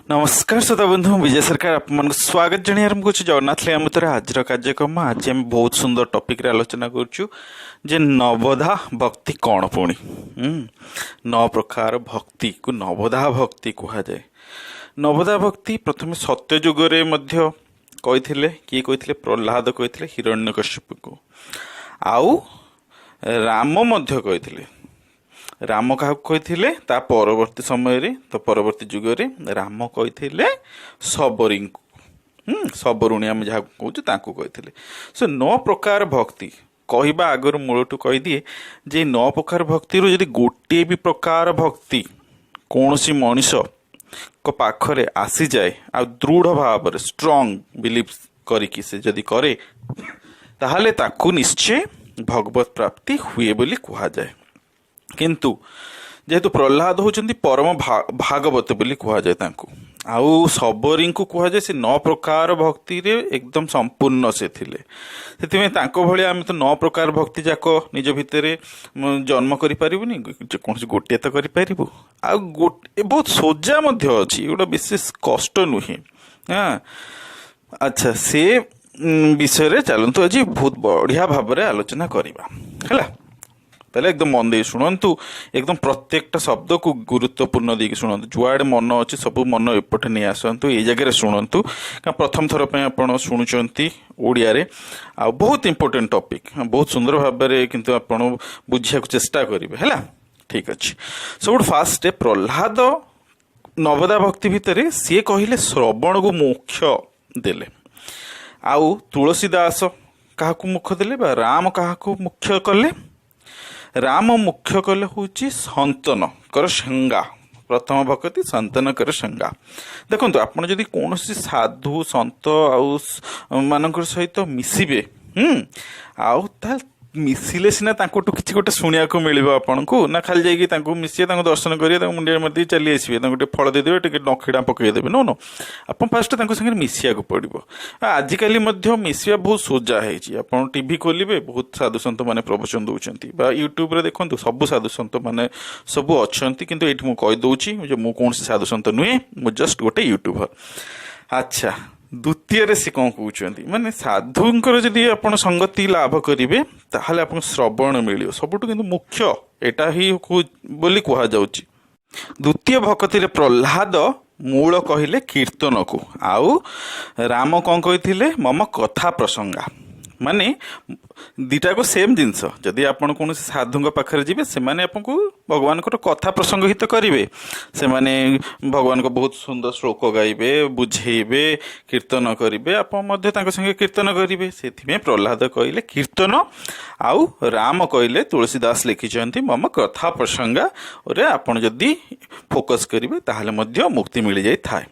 ନମସ୍କାର ଶ୍ରୋତା ବନ୍ଧୁ, ମୁଁ ବିଜୟ ସରକାର ଆପଣମାନଙ୍କୁ ସ୍ୱାଗତ ଜଣାଇ ଆରମ୍ଭ କରୁଛି ଜଗନ୍ନାଥ ଲୀଳାମୃତର ଆଜିର କାର୍ଯ୍ୟକ୍ରମ। ଆଜି ଆମେ ବହୁତ ସୁନ୍ଦର ଟପିକରେ ଆଲୋଚନା କରୁଛୁ ଯେ ନବଧା ଭକ୍ତି କ'ଣ। ପୁଣି ନଅ ପ୍ରକାର ଭକ୍ତିକୁ ନବଧା ଭକ୍ତି କୁହାଯାଏ। ନବଧା ଭକ୍ତି ପ୍ରଥମେ ସତ୍ୟଯୁଗରେ ମଧ୍ୟ କହିଥିଲେ। କିଏ କହିଥିଲେ? ପ୍ରହ୍ଲାଦ କହିଥିଲେ ହିରଣ୍ୟକଶ୍ୟପକୁ। ଆଉ ରାମ ମଧ୍ୟ କହିଥିଲେ। ରାମ କାହାକୁ କହିଥିଲେ? ତା ପରବର୍ତ୍ତୀ ସମୟରେ, ତ ପରବର୍ତ୍ତୀ ଯୁଗରେ ରାମ କହିଥିଲେ ଶବରୀଙ୍କୁ। ଶବରୁଣୀ ଆମେ ଯାହାକୁ କହୁଛୁ, ତାଙ୍କୁ କହିଥିଲେ। ସେ ନଅ ପ୍ରକାର ଭକ୍ତି କହିବା ଆଗରୁ ମୂଳଠୁ କହିଦିଏ ଯେ ନଅ ପ୍ରକାର ଭକ୍ତିରୁ ଯଦି ଗୋଟିଏ ବି ପ୍ରକାର ଭକ୍ତି କୌଣସି ମଣିଷଙ୍କ ପାଖରେ ଆସିଯାଏ ଆଉ ଦୃଢ଼ ଭାବରେ ଷ୍ଟ୍ରଙ୍ଗ ବିଲିଭ କରିକି ସେ ଯଦି କରେ, ତାହେଲେ ତାକୁ ନିଶ୍ଚୟ ଭଗବତ ପ୍ରାପ୍ତି ହୁଏ ବୋଲି କୁହାଯାଏ। କିନ୍ତୁ ଯେହେତୁ ପ୍ରହ୍ଲାଦ ହେଉଛନ୍ତି ପରମ ଭାଗବତ ବୋଲି କୁହାଯାଏ ତାଙ୍କୁ, ଆଉ ଶବରୀଙ୍କୁ କୁହାଯାଏ ସେ ନଅ ପ୍ରକାର ଭକ୍ତିରେ ଏକଦମ ସମ୍ପୂର୍ଣ୍ଣ ସେ ଥିଲେ। ସେଥିପାଇଁ ତାଙ୍କ ଭଳିଆ ଆମେ ତ ନଅ ପ୍ରକାର ଭକ୍ତି ଯାକ ନିଜ ଭିତରେ ଜନ୍ମ କରିପାରିବୁନି, ଯେକୌଣସି ଗୋଟିଏ ତ କରିପାରିବୁ। ଆଉ ବହୁତ ସୋଜା ମଧ୍ୟ ଅଛି, ଏଗୁଡ଼ା ବିଶେଷ କଷ୍ଟ ନୁହେଁ। ହଁ, ଆଚ୍ଛା, ସେ ବିଷୟରେ ଚାଲନ୍ତୁ ଆଜି ବହୁତ ବଢ଼ିଆ ଭାବରେ ଆଲୋଚନା କରିବା। ହେଲା, ତାହେଲେ ଏକଦମ ମନ ଦେଇ ଶୁଣନ୍ତୁ, ଏକଦମ ପ୍ରତ୍ୟେକଟା ଶବ୍ଦକୁ ଗୁରୁତ୍ୱପୂର୍ଣ୍ଣ ଦେଇକି ଶୁଣନ୍ତୁ। ଯୁଆଡ଼େ ମନ ଅଛି, ସବୁ ମନ ଏପଟେ ନେଇ ଆସନ୍ତୁ, ଏଇ ଜାଗାରେ ଶୁଣନ୍ତୁ, କାରଣ ପ୍ରଥମ ଥର ପାଇଁ ଆପଣ ଶୁଣୁଛନ୍ତି ଓଡ଼ିଆରେ ଆଉ ବହୁତ ଇମ୍ପୋର୍ଟାଣ୍ଟ ଟପିକ୍। ବହୁତ ସୁନ୍ଦର ଭାବରେ କିନ୍ତୁ ଆପଣ ବୁଝିବାକୁ ଚେଷ୍ଟା କରିବେ। ହେଲା, ଠିକ୍ ଅଛି। ସବୁଠୁ ଫାଷ୍ଟ ପ୍ରହ୍ଲାଦ ନବଧା ଭକ୍ତି ଭିତରେ ସିଏ କହିଲେ ଶ୍ରବଣକୁ ମୁଖ୍ୟ ଦେଲେ। ଆଉ ତୁଳସୀ ଦାସ କାହାକୁ ମୁଖ୍ୟ ଦେଲେ ବା ରାମ କାହାକୁ ମୁଖ୍ୟ କଲେ? ରାମ ମୁଖ୍ୟ କଲେ ହେଉଛି ସନ୍ତନଙ୍କର ସଂଜ୍ଞା। ପ୍ରଥମ ଭକ୍ତି ସନ୍ତନଙ୍କର ସଂଜ୍ଞା। ଦେଖନ୍ତୁ, ଆପଣ ଯଦି କୌଣସି ସାଧୁ ସନ୍ତ ଆଉ ମାନଙ୍କର ସହିତ ମିଶିବେ, ଆଉ ତାହେଲେ ମିଶିଲେ ସିନା ତାଙ୍କଠୁ କିଛି ଗୋଟେ ଶୁଣିବାକୁ ମିଳିବ ଆପଣଙ୍କୁ। ନା ଖାଲି ଯାଇକି ତାଙ୍କୁ ମିଶିବେ, ତାଙ୍କୁ ଦର୍ଶନ କରିବେ, ତାଙ୍କୁ ମୁଣ୍ଡିଆ ମାରିଦେଇ ଚାଲି ଆସିବେ, ତାଙ୍କୁ ଟିକେ ଫଳ ଦେଇଦେବେ, ଟିକେ ଦକ୍ଷିଣା ପକେଇଦେବେ? ନୋ ନୋ, ଆପଣ ଫାଷ୍ଟ ତାଙ୍କ ସାଙ୍ଗରେ ମିଶିବାକୁ ପଡ଼ିବ। ଆଉ ଆଜିକାଲି ମଧ୍ୟ ମିଶିବା ବହୁତ ସୋଜା ହେଇଛି। ଆପଣ ଟିଭି ଖୋଲିବେ, ବହୁତ ସାଧୁ ସନ୍ତ ମାନେ ପ୍ରବଚନ ଦଉଛନ୍ତି, ବା ୟୁଟ୍ୟୁବରେ ଦେଖନ୍ତୁ, ସବୁ ସାଧୁ ସନ୍ତ ମାନେ ସବୁ ଅଛନ୍ତି। କିନ୍ତୁ ଏଇଠି ମୁଁ କହିଦଉଛି ଯେ ମୁଁ କୌଣସି ସାଧୁ ସନ୍ତ ନୁହେଁ, ମୁଁ ଜଷ୍ଟ ଗୋଟେ ୟୁଟ୍ୟୁବର। ଆଚ୍ଛା, ଦ୍ୱିତୀୟରେ ସେ କ'ଣ କହୁଛନ୍ତି? ମାନେ ସାଧୁଙ୍କର ଯଦି ଆପଣ ସଙ୍ଗତି ଲାଭ କରିବେ, ତାହେଲେ ଆପଣଙ୍କୁ ଶ୍ରବଣ ମିଳିବ। ସବୁଠୁ କିନ୍ତୁ ମୁଖ୍ୟ ଏଇଟା ହିଁ ବୋଲି କୁହାଯାଉଛି। ଦ୍ୱିତୀୟ ଭକ୍ତିରେ ପ୍ରହ୍ଲାଦ ମୂଳ କହିଲେ କୀର୍ତ୍ତନକୁ, ଆଉ ରାମ କ'ଣ କହିଥିଲେ? ମମ କଥା ପ୍ରସଙ୍ଗା। ମାନେ ଦିଟାକୁ ସେମ୍ ଜିନିଷ। ଯଦି ଆପଣ କୌଣସି ସାଧୁଙ୍କ ପାଖରେ ଯିବେ, ସେମାନେ ଆପଣଙ୍କୁ ଭଗବାନଙ୍କର କଥା ପ୍ରସଙ୍ଗ ହିତ କରିବେ। ସେମାନେ ଭଗବାନଙ୍କ ବହୁତ ସୁନ୍ଦର ଶ୍ଲୋକ ଗାଇବେ, ବୁଝେଇବେ, କୀର୍ତ୍ତନ କରିବେ, ଆପଣ ମଧ୍ୟ ତାଙ୍କ ସାଙ୍ଗେ କୀର୍ତ୍ତନ କରିବେ। ସେଥିପାଇଁ ପ୍ରହ୍ଲାଦ କହିଲେ କୀର୍ତ୍ତନ, ଆଉ ରାମ କହିଲେ, ତୁଳସୀ ଦାସ ଲେଖିଛନ୍ତି, ମମ କଥା ପ୍ରସଙ୍ଗାରେ ଆପଣ ଯଦି ଫୋକସ୍ କରିବେ, ତାହେଲେ ମଧ୍ୟ ମୁକ୍ତି ମିଳିଯାଇଥାଏ।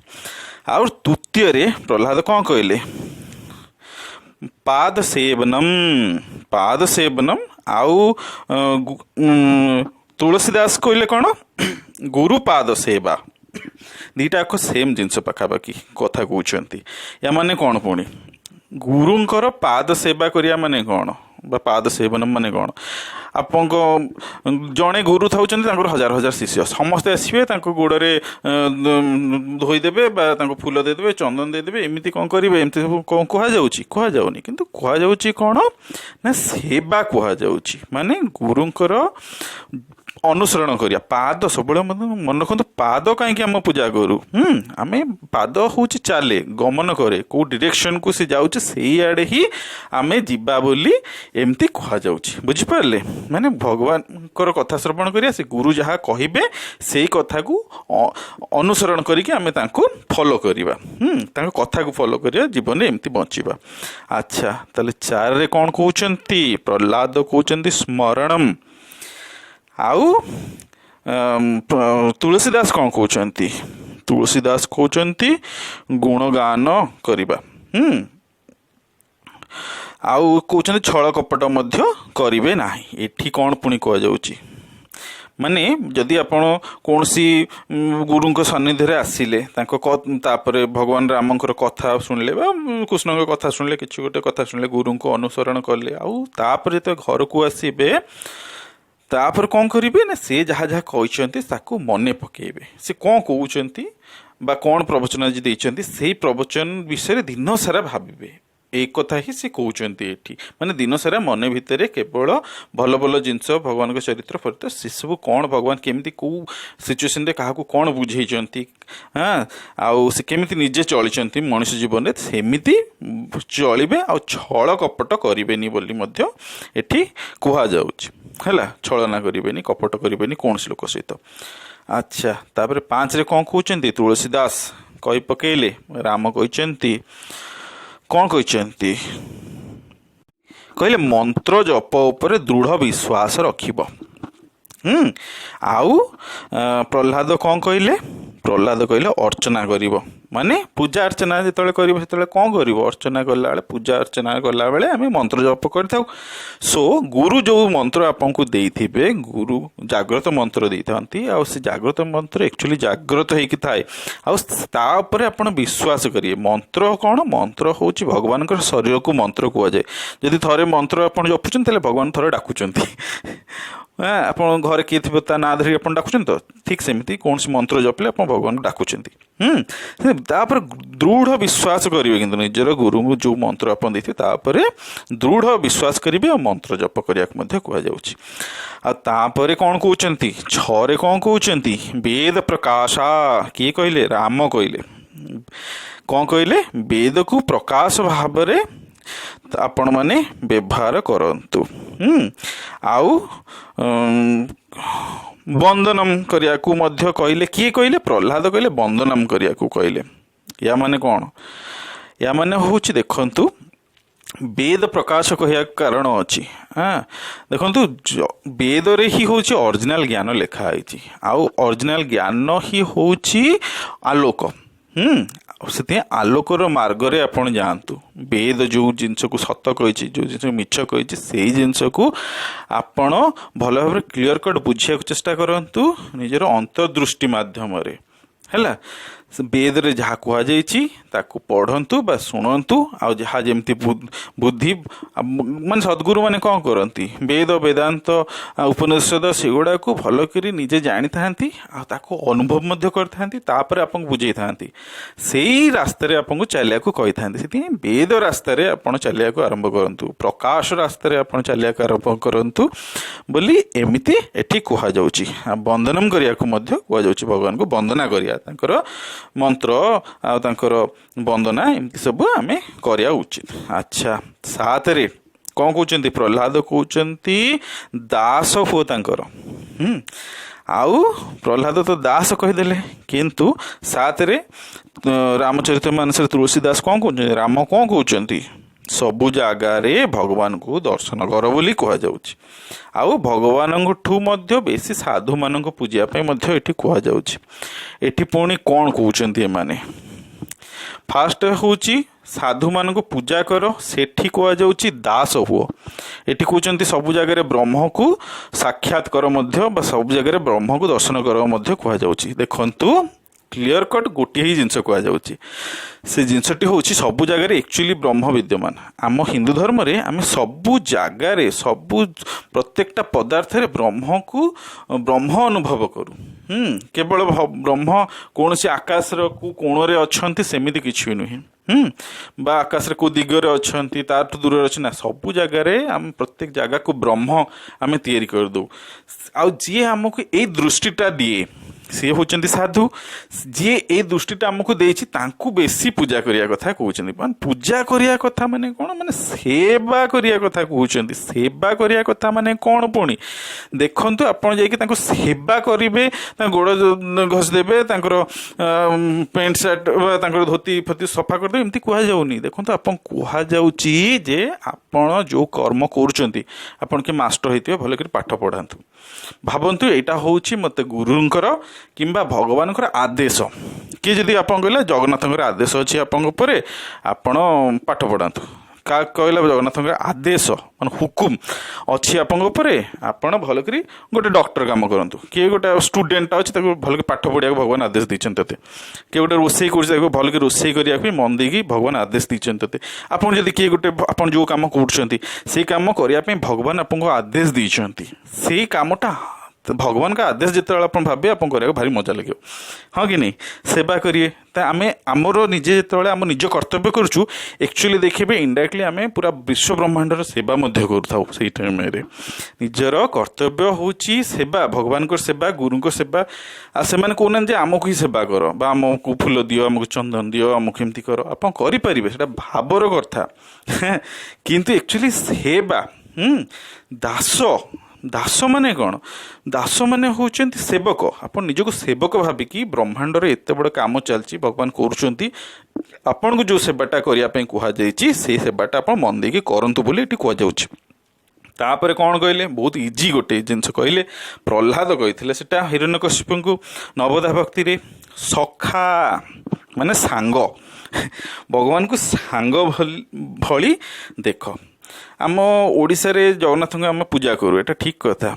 ଆଉ ତୃତୀୟରେ ପ୍ରହ୍ଲାଦ କ'ଣ କହିଲେ? ପାଦ ସେବନମ, ପାଦ ସେବନମ। ଆଉ ତୁଳସୀ ଦାସ କହିଲେ କ'ଣ? ଗୁରୁପାଦ ସେବା। ଦିଟା ଯାକ ସେମ୍ ଜିନିଷ ପାଖାପାଖି କଥା କହୁଛନ୍ତି। ୟା ମାନେ କ'ଣ ପୁଣି? ଗୁରୁଙ୍କର ପାଦ ସେବା କରିବା ମାନେ କ'ଣ ବା ପାଦ ସେବନ ମାନେ କ'ଣ? ଆପଣଙ୍କ ଜଣେ ଗୁରୁ ଥାଉଛନ୍ତି, ତାଙ୍କର ହଜାର ହଜାର ଶିଷ୍ୟ, ସମସ୍ତେ ଆସିବେ, ତାଙ୍କ ଗୋଡ଼ରେ ଧୋଇଦେବେ ବା ତାଙ୍କୁ ଫୁଲ ଦେଇଦେବେ, ଚନ୍ଦନ ଦେଇଦେବେ, ଏମିତି କ'ଣ କରିବେ? ଏମିତି ସବୁ କ'ଣ କୁହାଯାଉଛି? କୁହାଯାଉନି। କିନ୍ତୁ କୁହାଯାଉଛି କ'ଣ ନା ସେବା କୁହାଯାଉଛି, ମାନେ ଗୁରୁଙ୍କର ଅନୁସରଣ କରିବା। ପାଦ ସବୁବେଳେ ମଧ୍ୟ ମନେ ରଖନ୍ତୁ, ପାଦ କାହିଁକି ଆମେ ପୂଜା କରୁ? ଆମେ ପାଦ ହେଉଛି ଚାଲେ, ଗମନ କରେ, କୋଉ ଡିରେକ୍ସନକୁ ସେ ଯାଉଛି, ସେଇଆଡ଼େ ହିଁ ଆମେ ଯିବା ବୋଲି ଏମିତି କୁହାଯାଉଛି। ବୁଝିପାରିଲେ? ମାନେ ଭଗବାନଙ୍କର କଥା ଶ୍ରବଣ କରିବା, ସେ ଗୁରୁ ଯାହା କହିବେ ସେଇ କଥାକୁ ଅନୁସରଣ କରିକି ଆମେ ତାଙ୍କୁ ଫଲୋ କରିବା, ତାଙ୍କ କଥାକୁ ଫଲୋ କରିବା, ଜୀବନରେ ଏମିତି ବଞ୍ଚିବା। ଆଚ୍ଛା, ତାହେଲେ ଚାରିରେ କ'ଣ କହୁଛନ୍ତି? ପ୍ରହ୍ଲାଦ କହୁଛନ୍ତି ସ୍ମରଣମ। ଆଉ ତୁଳସୀ ଦାସ କ'ଣ କହୁଛନ୍ତି? ତୁଳସୀ ଦାସ କହୁଛନ୍ତି ଗୁଣଗାନ କରିବା, ଆଉ କହୁଛନ୍ତି ଛଳ କପଟ ମଧ୍ୟ କରିବେ ନାହିଁ। ଏଠି କ'ଣ ପୁଣି କୁହାଯାଉଛି? ମାନେ ଯଦି ଆପଣ କୌଣସି ଗୁରୁଙ୍କ ସାନ୍ନିଧ୍ୟରେ ଆସିଲେ, ତାଙ୍କ ତାପରେ ଭଗବାନ ରାମଙ୍କର କଥା ଶୁଣିଲେ ବା କୃଷ୍ଣଙ୍କ କଥା ଶୁଣିଲେ, କିଛି ଗୋଟେ କଥା ଶୁଣିଲେ, ଗୁରୁଙ୍କୁ ଅନୁସରଣ କଲେ, ଆଉ ତାପରେ ଯେତେବେଳେ ଘରକୁ ଆସିବେ, ତାପରେ କ'ଣ କରିବେ ନା, ସେ ଯାହା ଯାହା କହିଛନ୍ତି ତାକୁ ମନେ ପକେଇବେ। ସେ କ'ଣ କହୁଛନ୍ତି ବା କ'ଣ ପ୍ରବଚନ ଆଜି ଦେଇଛନ୍ତି, ସେଇ ପ୍ରବଚନ ବିଷୟରେ ଦିନ ସାରା ଭାବିବେ। ଏଇ କଥା ହିଁ ସେ କହୁଛନ୍ତି ଏଠି। ମାନେ ଦିନ ସାରା ମନ ଭିତରେ କେବଳ ଭଲ ଭଲ ଜିନିଷ, ଭଗବାନଙ୍କ ଚରିତ୍ର ଫରିତ୍ର, ସେସବୁ କ'ଣ, ଭଗବାନ କେମିତି କେଉଁ ସିଚୁଏସନରେ କାହାକୁ କ'ଣ ବୁଝେଇଛନ୍ତି, ହଁ, ଆଉ ସେ କେମିତି ନିଜେ ଚଳିଛନ୍ତି ମଣିଷ ଜୀବନରେ, ସେମିତି ଚଳିବେ। ଆଉ ଛଳ କପଟ କରିବେନି ବୋଲି ମଧ୍ୟ ଏଠି କୁହାଯାଉଛି। ହେଲା, ଛଳନା କରିବେନି, କପଟ କରିବେନି କୌଣସି ଲୋକ ସହିତ। ଆଚ୍ଛା, ତାପରେ 5ରେ କ'ଣ କହୁଛନ୍ତି? ତୁଳସୀ ଦାସ କହି ପକେଇଲେ, ରାମ କହିଛନ୍ତି, କ'ଣ କହିଛନ୍ତି କହିଲେ, ମନ୍ତ୍ର ଜପ ଉପରେ ଦୃଢ଼ ବିଶ୍ୱାସ ରଖିବ। ଆଉ ପ୍ରହ୍ଲାଦ କ'ଣ କହିଲେ? ପ୍ରହ୍ଲାଦ କହିଲେ ଅର୍ଚ୍ଚନା କରିବ। ମାନେ ପୂଜା ଅର୍ଚ୍ଚନା ଯେତେବେଳେ କରିବ, ସେତେବେଳେ କ'ଣ କରିବ? ଅର୍ଚ୍ଚନା କଲାବେଳେ, ପୂଜା ଅର୍ଚ୍ଚନା କଲାବେଳେ ଆମେ ମନ୍ତ୍ର ଜପ କରିଥାଉ। ସୋ ଗୁରୁ ଯେଉଁ ମନ୍ତ୍ର ଆପଣଙ୍କୁ ଦେଇଥିବେ, ଗୁରୁ ଜାଗ୍ରତ ମନ୍ତ୍ର ଦେଇଥାନ୍ତି। ଆଉ ସେ ଜାଗ୍ରତ ମନ୍ତ୍ର ଆକ୍ଚୁଆଲି ଜାଗ୍ରତ ହେଇକି ଥାଏ, ଆଉ ତା ଉପରେ ଆପଣ ବିଶ୍ୱାସ କରିବେ। ମନ୍ତ୍ର କ'ଣ? ମନ୍ତ୍ର ହେଉଛି ଭଗବାନଙ୍କର ଶରୀରକୁ ମନ୍ତ୍ର କୁହାଯାଏ। ଯଦି ଥରେ ମନ୍ତ୍ର ଆପଣ ଜପୁଛନ୍ତି, ତାହେଲେ ଭଗବାନ ଥରେ ଡାକୁଛନ୍ତି। ଆପଣ ଘରେ କିଏ ଥିବ, ତା ନାଁ ଧରିକି ଆପଣ ଡାକୁଛନ୍ତି ତ, ଠିକ୍ ସେମିତି କୌଣସି ମନ୍ତ୍ର ଜପିଲେ ଆପଣ ଭଗବାନଙ୍କୁ ଡାକୁଛନ୍ତି। ତାପରେ ଦୃଢ଼ ବିଶ୍ୱାସ କରିବେ, କିନ୍ତୁ ନିଜର ଗୁରୁଙ୍କୁ ଯେଉଁ ମନ୍ତ୍ର ଆପଣ ଦେଇଥିବେ, ତାପରେ ଦୃଢ଼ ବିଶ୍ୱାସ କରିବେ ଆଉ ମନ୍ତ୍ର ଜପ କରିବାକୁ ମଧ୍ୟ କୁହାଯାଉଛି। ଆଉ ତାପରେ କ'ଣ କହୁଛନ୍ତି? 6ରେ କ'ଣ କହୁଛନ୍ତି? ବେଦ ପ୍ରକାଶ। କିଏ କହିଲେ? ରାମ କହିଲେ। କ'ଣ କହିଲେ? ବେଦକୁ ପ୍ରକାଶ ଭାବରେ ଆପଣମାନେ ବ୍ୟବହାର କରନ୍ତୁ। ଆଉ ବନ୍ଦନମ କରିବାକୁ ମଧ୍ୟ କହିଲେ। କିଏ କହିଲେ? ପ୍ରହ୍ଲାଦ କହିଲେ, ବନ୍ଦନମ କରିବାକୁ କହିଲେ। ୟା ମାନେ କ'ଣ? ୟା ମାନେ ହେଉଛି, ଦେଖନ୍ତୁ, ବେଦ ପ୍ରକାଶ କହିବାକୁ କାରଣ ଅଛି। ହଁ, ଦେଖନ୍ତୁ, ବେଦରେ ହିଁ ହେଉଛି ଅରିଜିନାଲ ଜ୍ଞାନ ଲେଖା ହେଇଛି, ଆଉ ଅରିଜିନାଲ ଜ୍ଞାନ ହିଁ ହେଉଛି ଆଲୋକ। ସେଥିପାଇଁ ଆଲୋକର ମାର୍ଗରେ ଆପଣ ଯାଆନ୍ତୁ। ବେଦ ଯେଉଁ ଜିନିଷକୁ ସତ କହିଛି, ଯେଉଁ ଜିନିଷକୁ ମିଛ କହିଛି, ସେଇ ଜିନିଷକୁ ଆପଣ ଭଲ ଭାବରେ କ୍ଲିଅର କଟ୍ ବୁଝିବାକୁ ଚେଷ୍ଟା କରନ୍ତୁ ନିଜର ଅନ୍ତର୍ଦୃଷ୍ଟି ମାଧ୍ୟମରେ। ହେଲା, ସେ ବେଦରେ ଯାହା କୁହାଯାଇଛି ତାକୁ ପଢ଼ନ୍ତୁ ବା ଶୁଣନ୍ତୁ। ଆଉ ଯାହା ଯେମିତି ବୁଦ୍ଧି, ମାନେ ସଦ୍ଗୁରୁ ମାନେ କ'ଣ କରନ୍ତି? ବେଦ, ବେଦାନ୍ତ, ଉପନିଷଦ ସେଗୁଡ଼ାକୁ ଭଲ କରି ନିଜେ ଜାଣିଥାନ୍ତି ଆଉ ତାକୁ ଅନୁଭବ ମଧ୍ୟ କରିଥାନ୍ତି। ତାପରେ ଆପଣଙ୍କୁ ବୁଝେଇଥାନ୍ତି, ସେଇ ରାସ୍ତାରେ ଆପଣଙ୍କୁ ଚାଲିବାକୁ କହିଥାନ୍ତି। ସେଥିପାଇଁ ବେଦ ରାସ୍ତାରେ ଆପଣ ଚାଲିବାକୁ ଆରମ୍ଭ କରନ୍ତୁ, ପ୍ରକାଶ ରାସ୍ତାରେ ଆପଣ ଚାଲିବାକୁ ଆରମ୍ଭ କରନ୍ତୁ ବୋଲି ଏମିତି ଏଠି କୁହାଯାଉଛି। ଆଉ ବନ୍ଦନମ କରିବାକୁ ମଧ୍ୟ କୁହାଯାଉଛି, ଭଗବାନଙ୍କୁ ବନ୍ଦନା କରିବା, ତାଙ୍କର ମନ୍ତ୍ର ଆଉ ତାଙ୍କର ବନ୍ଦନା, ଏମିତି ସବୁ ଆମେ କରିବା ଉଚିତ। ଆଚ୍ଛା, 7ରେ କ'ଣ କହୁଛନ୍ତି? ପ୍ରହ୍ଲାଦ କହୁଛନ୍ତି ଦାସ ହୁଅ ତାଙ୍କର। ଆଉ ପ୍ରହ୍ଲାଦ ତ ଦାସ କହିଦେଲେ, କିନ୍ତୁ 7ରେ ରାମଚରିତ ମାନସରେ ତୁଳସୀ ଦାସ କ'ଣ କହୁଛନ୍ତି? ରାମ କ'ଣ କହୁଛନ୍ତି? ସବୁ ଜାଗାରେ ଭଗବାନଙ୍କୁ ଦର୍ଶନ କର ବୋଲି କୁହାଯାଉଛି। ଆଉ ଭଗବାନଙ୍କଠୁ ମଧ୍ୟ ବେଶୀ ସାଧୁମାନଙ୍କୁ ପୂଜିବା ପାଇଁ ମଧ୍ୟ ଏଠି କୁହାଯାଉଛି। ଏଠି ପୁଣି କ'ଣ କହୁଛନ୍ତି ଏମାନେ? ଫାଷ୍ଟ ହେଉଛି ସାଧୁମାନଙ୍କୁ ପୂଜା କର, ସେଠି କୁହାଯାଉଛି ଦାସ ହୁଅ। ଏଠି କହୁଛନ୍ତି ସବୁ ଜାଗାରେ ବ୍ରହ୍ମକୁ ସାକ୍ଷାତ କର ମଧ୍ୟ ବା ସବୁ ଜାଗାରେ ବ୍ରହ୍ମକୁ ଦର୍ଶନ କର ମଧ୍ୟ କୁହାଯାଉଛି। ଦେଖନ୍ତୁ, କ୍ଲିଅର କଟ୍ ଗୋଟିଏ ହିଁ ଜିନିଷ କୁହାଯାଉଛି। ସେ ଜିନିଷଟି ହେଉଛି ସବୁ ଜାଗାରେ ଆକ୍ଚୁଆଲି ବ୍ରହ୍ମ ବିଦ୍ୟମାନ। ଆମ ହିନ୍ଦୁ ଧର୍ମରେ ଆମେ ସବୁ ଜାଗାରେ, ସବୁ ପ୍ରତ୍ୟେକଟା ପଦାର୍ଥରେ ବ୍ରହ୍ମ ଅନୁଭବ କରୁ। କେବଳ ବ୍ରହ୍ମ କୌଣସି ଆକାଶର କେଉଁ କୋଣରେ ଅଛନ୍ତି ସେମିତି କିଛି ବି ନୁହେଁ, ବା ଆକାଶରେ କେଉଁ ଦିଗରେ ଅଛନ୍ତି, ତାଠୁ ଦୂରରେ ଅଛି ନା, ସବୁ ଜାଗାରେ ଆମେ ପ୍ରତ୍ୟେକ ଜାଗାକୁ ବ୍ରହ୍ମ ଆମେ ତିଆରି କରିଦେଉ। ଆଉ ଯିଏ ଆମକୁ ଏଇ ଦୃଷ୍ଟିଟା ଦିଏ, ସିଏ ହେଉଛନ୍ତି ସାଧୁ। ଯିଏ ଏଇ ଦୃଷ୍ଟିଟା ଆମକୁ ଦେଇଛି, ତାଙ୍କୁ ବେଶୀ ପୂଜା କରିବା କଥା କହୁଛନ୍ତି। ମାନେ ପୂଜା କରିବା କଥା ମାନେ କ'ଣ? ମାନେ ସେବା କରିବା କଥା କହୁଛନ୍ତି। ସେବା କରିବା କଥା ମାନେ କ'ଣ ପୁଣି? ଦେଖନ୍ତୁ, ଆପଣ ଯାଇକି ତାଙ୍କୁ ସେବା କରିବେ, ତାଙ୍କ ଗୋଡ଼ ଘଷିଦେବେ, ତାଙ୍କର ପ୍ୟାଣ୍ଟ ସାର୍ଟ ବା ତାଙ୍କର ଧୋତି ଫୋତି ସଫା କରିଦେବେ, ଏମିତି କୁହାଯାଉନି। ଦେଖନ୍ତୁ, ଆପଣ କୁହାଯାଉଛି ଯେ ଆପଣ ଯେଉଁ କର୍ମ କରୁଛନ୍ତି, ଆପଣ କିଏ ମାଷ୍ଟର ହେଇଥିବେ, ଭଲ କରି ପାଠ ପଢ଼ାନ୍ତୁ। ଭାବନ୍ତୁ ଏଇଟା ହେଉଛି ମୋତେ ଗୁରୁଙ୍କର କିମ୍ବା ଭଗବାନଙ୍କର ଆଦେଶ। କିଏ ଯଦି ଆପଣ କହିଲେ ଜଗନ୍ନାଥଙ୍କର ଆଦେଶ ଅଛି ଆପଣଙ୍କ ଉପରେ, ଆପଣ ପାଠ ପଢ଼ାନ୍ତୁ, କହିଲା ଜଗନ୍ନାଥଙ୍କ ଆଦେଶ ମାନେ ହୁକୁମ ଅଛି ଆପଣଙ୍କ ଉପରେ, ଆପଣ ଭଲ କରି ଗୋଟେ ଡକ୍ଟର କାମ କରନ୍ତୁ। କିଏ ଗୋଟେ ଷ୍ଟୁଡେଣ୍ଟଟା ଅଛି, ତାକୁ ଭଲକି ପାଠ ପଢ଼ିବାକୁ ଭଗବାନ ଆଦେଶ ଦେଇଛନ୍ତି ତୋତେ। କିଏ ଗୋଟେ ରୋଷେଇ କରୁଛି, ତାକୁ ଭଲକି ରୋଷେଇ କରିବାକୁ ମନ ଦେଇକି ଭଗବାନ ଆଦେଶ ଦେଇଛନ୍ତି ତୋତେ। ଆପଣ ଯଦି କିଏ ଗୋଟେ, ଆପଣ ଯେଉଁ କାମ କରୁଛନ୍ତି ସେଇ କାମ କରିବା ପାଇଁ ଭଗବାନ ଆପଣଙ୍କୁ ଆଦେଶ ଦେଇଛନ୍ତି। ସେଇ କାମଟା ଭଗବାନଙ୍କ ଆଦେଶ ଯେତେବେଳେ ଆପଣ ଭାବିବେ, ଆପଣ କରିବାକୁ ଭାରି ମଜା ଲାଗିବ, ହଁ କି ନାହିଁ? ସେବା କରିବେ। ତ ଆମେ ଆମର ନିଜେ ଯେତେବେଳେ ଆମ ନିଜ କର୍ତ୍ତବ୍ୟ କରୁଛୁ, ଆକ୍ଚୁଆଲି ଦେଖିବେ ଇନଡାଇରେକ୍ଟଲି ଆମେ ପୁରା ବିଶ୍ୱ ବ୍ରହ୍ମାଣ୍ଡର ସେବା ମଧ୍ୟ କରୁଥାଉ। ସେଇ ଟାଇମ୍ରେ ନିଜର କର୍ତ୍ତବ୍ୟ ହେଉଛି ସେବା, ଭଗବାନଙ୍କର ସେବା, ଗୁରୁଙ୍କ ସେବା। ଆଉ ସେମାନେ କହୁନାହାନ୍ତି ଯେ ଆମକୁ ହିଁ ସେବା କର ବା ଆମକୁ ଫୁଲ ଦିଅ, ଆମକୁ ଚନ୍ଦନ ଦିଅ, ଆମକୁ ଏମିତି କର। ଆପଣ କରିପାରିବେ, ସେଇଟା ଭାବର କଥା, କିନ୍ତୁ ଆକ୍ଚୁଆଲି ସେବା। ଦାସ, ଦାସ ମାନେ କ'ଣ? ଦାସ ମାନେ ହେଉଛନ୍ତି ସେବକ। ଆପଣ ନିଜକୁ ସେବକ ଭାବିକି, ବ୍ରହ୍ମାଣ୍ଡରେ ଏତେ ବଡ଼ କାମ ଚାଲିଛି, ଭଗବାନ କରୁଛନ୍ତି, ଆପଣଙ୍କୁ ଯେଉଁ ସେବାଟା କରିବା ପାଇଁ କୁହାଯାଇଛି ସେଇ ସେବାଟା ଆପଣ ମନ ଦେଇକି କରନ୍ତୁ ବୋଲି ଏଠି କୁହାଯାଉଛି। ତାପରେ କ'ଣ କହିଲେ? ବହୁତ ଇଜି ଗୋଟେ ଜିନିଷ କହିଲେ। ପ୍ରହ୍ଲାଦ କହିଥିଲେ ସେଟା ହିରଣ୍ୟକଶିପୁଙ୍କୁ ନବଧା ଭକ୍ତିରେ। ସଖା ମାନେ ସାଙ୍ଗ, ଭଗବାନଙ୍କୁ ସାଙ୍ଗ ଭଳି ଦେଖ। ଆମ ଓଡ଼ିଶାରେ ଜଗନ୍ନାଥଙ୍କୁ ଆମେ ପୂଜା କରୁ, ଏଇଟା ଠିକ୍ କଥା।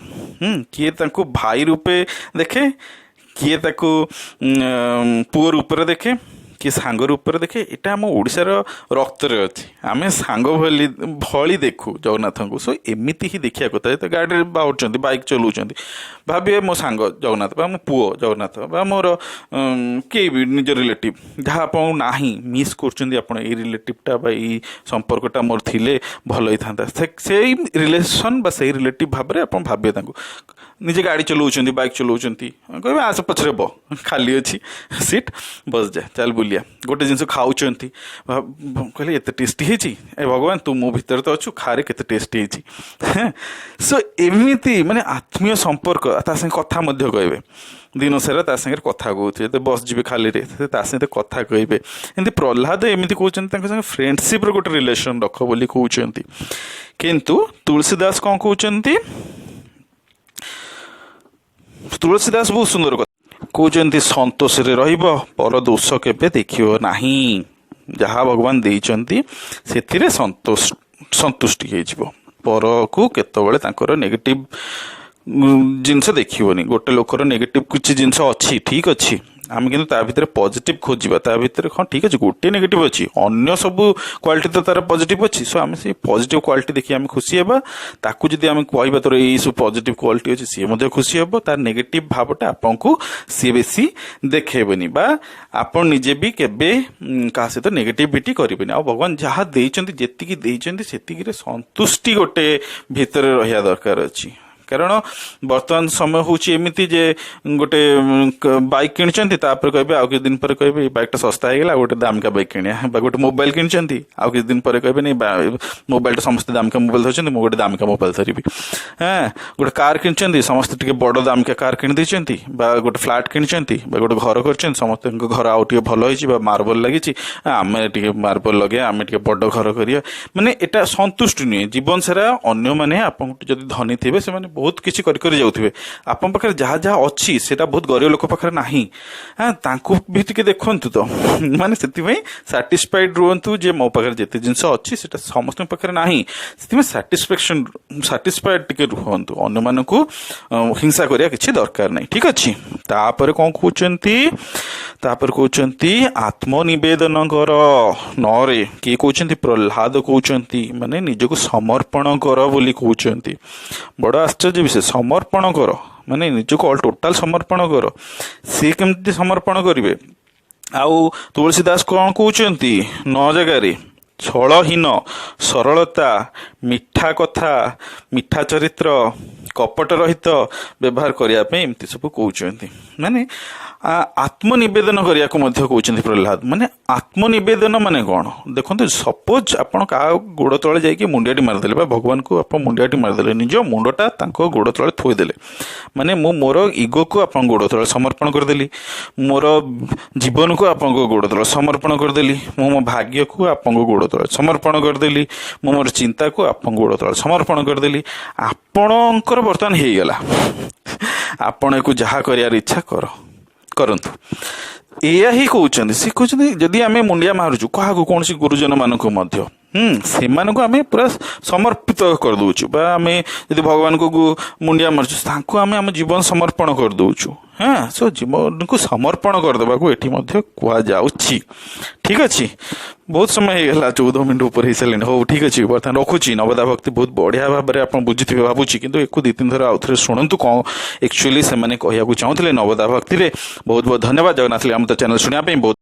କିଏ ତାଙ୍କୁ ଭାଇ ରୂପେ ଦେଖେ, କିଏ ତାକୁ ପୁଅ ରୂପରେ ଦେଖେ, କିଏ ସାଙ୍ଗ ରୂପରେ ଦେଖେ। ଏଇଟା ଆମ ଓଡ଼ିଶାର ରକ୍ତରେ ଅଛି। ଆମେ ସାଙ୍ଗ ଭଳି ଦେଖୁ ଜଗନ୍ନାଥଙ୍କୁ। ସୋ ଏମିତି ହିଁ ଦେଖିବା କଥା। ଯେତେ ଗାଡ଼ିରେ ବାହାରୁଛନ୍ତି, ବାଇକ୍ ଚଲାଉଛନ୍ତି, ଭାବିବେ ମୋ ସାଙ୍ଗ ଜଗନ୍ନାଥ ବା ମୋ ପୁଅ ଜଗନ୍ନାଥ ବା ମୋର କେହି ବି ନିଜ ରିଲେଟିଭ୍, ଯାହା ଆପଣଙ୍କୁ ନାହିଁ, ମିସ୍ କରୁଛନ୍ତି ଆପଣ, ଏଇ ରିଲେଟିଭ୍ଟା ବା ଏଇ ସମ୍ପର୍କଟା ମୋର ଥିଲେ ଭଲ ହେଇଥାନ୍ତା, ସେଇ ରିଲେସନ୍ ବା ସେଇ ରିଲେଟିଭ୍ ଭାବରେ ଆପଣ ଭାବିବେ ତାଙ୍କୁ। ନିଜେ ଗାଡ଼ି ଚଲାଉଛନ୍ତି, ବାଇକ୍ ଚଲାଉଛନ୍ତି, କହିବେ ଆସ ପଛରେ ବ, ଖାଲି ଅଛି ସିଟ୍, ବସ ଯା, ଚାଲ ବୁଲିଆ। ଗୋଟେ ଜିନିଷ ଖାଉଛନ୍ତି, କହିଲେ ଏତେ ଟେଷ୍ଟି ହେଇଛି, ଏ ଭଗବାନ ତୁ ମୋ ଭିତରେ ତ ଅଛୁ, ଖାରେ କେତେ ଟେଷ୍ଟି ହେଇଛି। ସୋ ଏମିତି ମାନେ ଆତ୍ମୀୟ ସମ୍ପର୍କ। ତା ସାଙ୍ଗେ କଥା ମଧ୍ୟ କହିବେ, ଦିନ ସାରା ତା ସାଙ୍ଗରେ କଥା କହୁଥିବେ। ତ ବସ୍ ଯିବେ ଖାଲିରେ, ସେ ତା ସହିତ କଥା କହିବେ। ଏମିତି ପ୍ରହ୍ଲାଦ ଏମିତି କହୁଛନ୍ତି, ତାଙ୍କ ସାଙ୍ଗେ ଫ୍ରେଣ୍ଡସିପ୍ର ଗୋଟେ ରିଲେସନ୍ ରଖ ବୋଲି କହୁଛନ୍ତି। କିନ୍ତୁ ତୁଳସୀ ଦାସ କ'ଣ କହୁଛନ୍ତି? ତୁଳସୀ ଦାସ ବହୁତ ସୁନ୍ଦର କଥା କହୁଛନ୍ତି, ସନ୍ତୋଷରେ ରହିବ, ପର ଦୋଷ କେବେ ଦେଖିବ ନାହିଁ। ଯାହା ଭଗବାନ ଦେଇଛନ୍ତି ସେଥିରେ ସନ୍ତୁଷ୍ଟି ହେଇଯିବ। ପରକୁ କେତେବେଳେ ତାଙ୍କର ନେଗେଟିଭ ଜିନିଷ ଦେଖିବନି। ଗୋଟେ ଲୋକର ନେଗେଟିଭ କିଛି ଜିନିଷ ଅଛି, ଠିକ୍ ଅଛି, ଆମେ କିନ୍ତୁ ତା ଭିତରେ ପଜିଟିଭ ଖୋଜିବା। ତା ଭିତରେ ହଁ ଠିକ୍ ଅଛି, ଗୋଟିଏ ନେଗେଟିଭ ଅଛି, ଅନ୍ୟ ସବୁ କ୍ୱାଲିଟି ତ ତାର ପଜିଟିଭ ଅଛି। ସୋ ଆମେ ସେଇ ପଜିଟିଭ କ୍ୱାଲିଟି ଦେଖି ଆମେ ଖୁସି ହେବା। ତାକୁ ଯଦି ଆମେ କହିବା ତୋର ଏଇ ସବୁ ପଜିଟିଭ କ୍ୱାଲିଟି ଅଛି, ସିଏ ମଧ୍ୟ ଖୁସି ହେବ। ତାର ନେଗେଟିଭ ଭାବଟା ଆପଣଙ୍କୁ ସିଏ ବେଶୀ ଦେଖେଇବନି ବା ଆପଣ ନିଜେ ବି କେବେ କାହା ସହିତ ନେଗେଟିଭିଟି କରିବେନି। ଆଉ ଭଗବାନ ଯାହା ଦେଇଛନ୍ତି, ଯେତିକି ଦେଇଛନ୍ତି, ସେତିକିରେ ସନ୍ତୁଷ୍ଟି ଗୋଟେ ଭିତରେ ରହିବା ଦରକାର ଅଛି। କାରଣ ବର୍ତ୍ତମାନ ସମୟ ହେଉଛି ଏମିତି ଯେ ଗୋଟେ ବାଇକ୍ କିଣିଛନ୍ତି, ତାପରେ କହିବେ, ଆଉ କିଛି ଦିନ ପରେ କହିବେ ଏଇ ବାଇକ୍ଟା ଶସ୍ତା ହେଇଗଲା, ଆଉ ଗୋଟେ ଦାମିକା ବାଇକ୍ କିଣିବା। ବା ଗୋଟେ ମୋବାଇଲ କିଣିଛନ୍ତି, ଆଉ କିଛି ଦିନ ପରେ କହିବେ ନାଇଁ, ମୋବାଇଲଟା ସମସ୍ତେ ଦାମିକା ମୋବାଇଲ ଧରୁଛନ୍ତି, ମୁଁ ଗୋଟେ ଦାମିକା ମୋବାଇଲ ଧରିବି। ହଁ, ଗୋଟେ କାର୍ କିଣିଛନ୍ତି, ସମସ୍ତେ ଟିକେ ବଡ଼ ଦାମିକା କାର୍ କିଣି ଦେଇଛନ୍ତି। ବା ଗୋଟେ ଫ୍ଲାଟ୍ କିଣିଛନ୍ତି ବା ଗୋଟେ ଘର କରିଛନ୍ତି, ସମସ୍ତଙ୍କ ଘର ଆଉ ଟିକେ ଭଲ ହେଇଛି ବା ମାର୍ବଲ ଲାଗିଛି, ଆମେ ଟିକେ ମାର୍ବଲ ଲଗେଇବା, ଆମେ ଟିକେ ବଡ଼ ଘର କରିବା। ମାନେ ଏଟା ସନ୍ତୁଷ୍ଟି ନୁହେଁ। ଜୀବନ ସାରା ଅନ୍ୟମାନେ ଆପଣଙ୍କୁ ଯଦି ଧନୀ ଥିବେ, ସେମାନେ ବହୁତ କିଛି କରି କରି ଯାଉଥିବେ। ଆପଣଙ୍କ ପାଖରେ ଯାହା ଯାହା ଅଛି ସେଇଟା ବହୁତ ଗରିବ ଲୋକ ପାଖରେ ନାହିଁ। ହଁ, ତାଙ୍କୁ ବି ଟିକେ ଦେଖନ୍ତୁ ତ। ମାନେ ସେଥିପାଇଁ ସାଟିସ୍ଫାଇଡ୍ ରୁହନ୍ତୁ ଯେ ମୋ ପାଖରେ ଯେତେ ଜିନିଷ ଅଛି ସେଟା ସମସ୍ତଙ୍କ ପାଖରେ ନାହିଁ। ସେଥିପାଇଁ ସାଟିସ୍ଫାଇଡ୍ ଟିକେ ରୁହନ୍ତୁ। ଅନ୍ୟମାନଙ୍କୁ ହିଂସା କରିବା କିଛି ଦରକାର ନାହିଁ। ଠିକ୍ ଅଛି। ତାପରେ କ'ଣ କହୁଛନ୍ତି? ତାପରେ କହୁଛନ୍ତି ଆତ୍ମନିବେଦନ କର। ନରେ କିଏ କହୁଛନ୍ତି? ପ୍ରହ୍ଲାଦ କହୁଛନ୍ତି। ମାନେ ନିଜକୁ ସମର୍ପଣ କର ବୋଲି କହୁଛନ୍ତି। ବଡ଼ ଆଶ୍ଚର୍ଯ୍ୟ ବିଷୟ। ସମର୍ପଣ କର ମାନେ ନିଜକୁ ଅଲ୍ ଟୋଟାଲ ସମର୍ପଣ କର। ସିଏ କେମିତି ସମର୍ପଣ କରିବେ? ଆଉ ତୁଳସୀ ଦାସ କ'ଣ କହୁଛନ୍ତି? 9 ଜାଗାରେ ଛଳହୀନ, ସରଳତା, ମିଠା କଥା, ମିଠା ଚରିତ୍ର, କପଟ ରହିତ ବ୍ୟବହାର କରିବା ପାଇଁ ଏମିତି ସବୁ କହୁଛନ୍ତି। ମାନେ ଆତ୍ମନିବେଦନ କରିବାକୁ ମଧ୍ୟ କହୁଛନ୍ତି ପ୍ରହ୍ଲାଦ। ମାନେ ଆତ୍ମନିବେଦନ ମାନେ କ'ଣ? ଦେଖନ୍ତୁ, ସପୋଜ ଆପଣ କାହା ଗୋଡ଼ ତଳେ ଯାଇକି ମୁଣ୍ଡିଆଟି ମାରିଦେଲେ ବା ଭଗବାନଙ୍କୁ ଆପଣ ମୁଣ୍ଡିଆଟି ମାରିଦେଲେ, ନିଜ ମୁଣ୍ଡଟା ତାଙ୍କ ଗୋଡ଼ ତଳେ ଥୋଇଦେଲେ, ମାନେ ମୁଁ ମୋର ଇଗୋକୁ ଆପଣଙ୍କ ଗୋଡ଼ ତଳେ ସମର୍ପଣ କରିଦେଲି, ମୋର ଜୀବନକୁ ଆପଣଙ୍କ ଗୋଡ଼ ତଳେ ସମର୍ପଣ କରିଦେଲି, ମୁଁ ମୋ ଭାଗ୍ୟକୁ ଆପଣଙ୍କ ଗୋଡ଼ ତଳେ ସମର୍ପଣ କରିଦେଲି, ମୁଁ ମୋର ଚିନ୍ତାକୁ ଆପଣଙ୍କ ଗୋଡ଼ ତଳେ ସମର୍ପଣ କରିଦେଲି, ଆପଣଙ୍କର ବର୍ତ୍ତମାନ ହେଇଗଲା, ଆପଣ ୟାକୁ ଯାହା କରିବାର ଇଚ୍ଛା କରନ୍ତୁ। ଏଇଆ ହିଁ କହୁଛନ୍ତି। ସେ କହୁଛନ୍ତି ଯଦି ଆମେ ମୁଣ୍ଡିଆ ମାରୁଛୁ କାହାକୁ, କୌଣସି ଗୁରୁଜନ ମାନଙ୍କୁ ମଧ୍ୟ, ସେମାନଙ୍କୁ ଆମେ ପୁରା ସମର୍ପିତ କରିଦେଉଛୁ, ବା ଆମେ ଯଦି ଭଗବାନଙ୍କୁ ମୁଣ୍ଡିଆ ମାରୁଛୁ, ତାଙ୍କୁ ଆମେ ଆମ ଜୀବନ ସମର୍ପଣ କରିଦେଉଛୁ। ହଁ, ସୋ ଜୀବନକୁ ସମର୍ପଣ କରିଦେବାକୁ ଏଠି ମଧ୍ୟ କୁହାଯାଉଛି। ଠିକ୍ ଅଛି, ବହୁତ ସମୟ ହେଇଗଲା, 14 ମିନିଟ୍ ଉପରେ ହେଇସାରିଲେଣି। ହଉ, ଠିକ୍ ଅଛି, ବର୍ତ୍ତମାନ ରଖୁଛି। ନବଧା ଭକ୍ତି ବହୁତ ବଢ଼ିଆ ଭାବରେ ଆପଣ ବୁଝିଥିବେ ଭାବୁଛି, କିନ୍ତୁ ଏକୁ 2-3 ଥର ଆଉ ଥରେ ଶୁଣନ୍ତୁ କ'ଣ ଆକ୍ଚୁଆଲି ସେମାନେ କହିବାକୁ ଚାହୁଁଥିଲେ ନବଧା ଭକ୍ତିରେ। ବହୁତ ବହୁତ ଧନ୍ୟବାଦ ଜଗନ୍ନାଥ ଆମ ଚ୍ୟାନେଲ ଶୁଣିବା ପାଇଁ। ବହୁତ